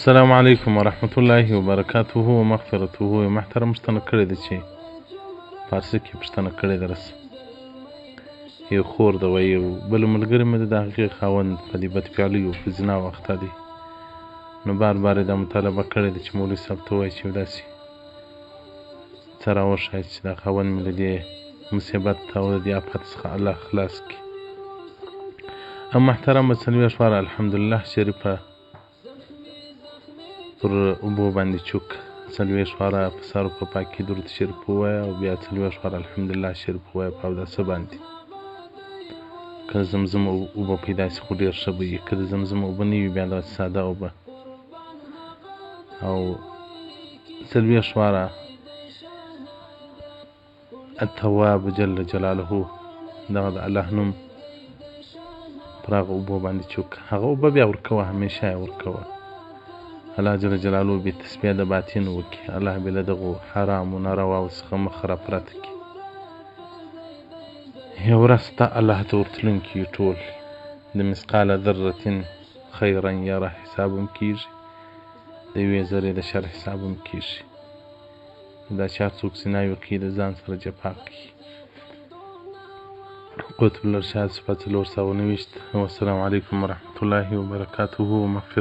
السلام علیکم ورحمت الله وبرکاته و مغفرته. یو محترم پوښتنه کړې ده چې فارسي کې پوښتنه کړې ده، رسه یو خور ده، وایي یو بل ملګری مې ده، د هغې خاوند په دې بدفعلیو په زنا اخته دی، نو بار بار یې دا مطالبه کړې ده چې مولوي صاحب ته ووایي چې یو داسې څه راوښایي چې دا خاوند مې له دې مصیبت او له دې آفت څخه الله خلاص کړي. او محترمه 40 واره الحمدلله شریفه پر اوبو باندې چوک، 40 واره په سر په پاکي درود شریف ووایه او بیا 40 واره الحمدلله شریف ووایه په اوداسه باندې. که زمزم اوبه پیدا شي خو ډېر ښه به وي، که د زمزم اوبه نه وي بیا داسې ساده اوبه. او 40 واره التواب جل جلاله دغه د الله نوم پر هغه اوبو باندې چوک، هغه اوبه بیا ورکوه، همیشه یې ورکوه. الله جل جلاله بې تسبیح د باطن وکړي، الله بې له دغو حرامو نارواو څخه مخ را پرته کړي. یو ورځ ته الله ته ورتلونکي یو ټول، د مثقال ذرة خیرا یره حساب هم کېږي، د یوې ذرې د شر حساب هم کېږي. دا چې هر څوک زنا وکړي د ځان سره جفا کوي. قطب الارشاد صفحه 429. والسلام علیکم ورحمة الله وبرکاته ومغفرته.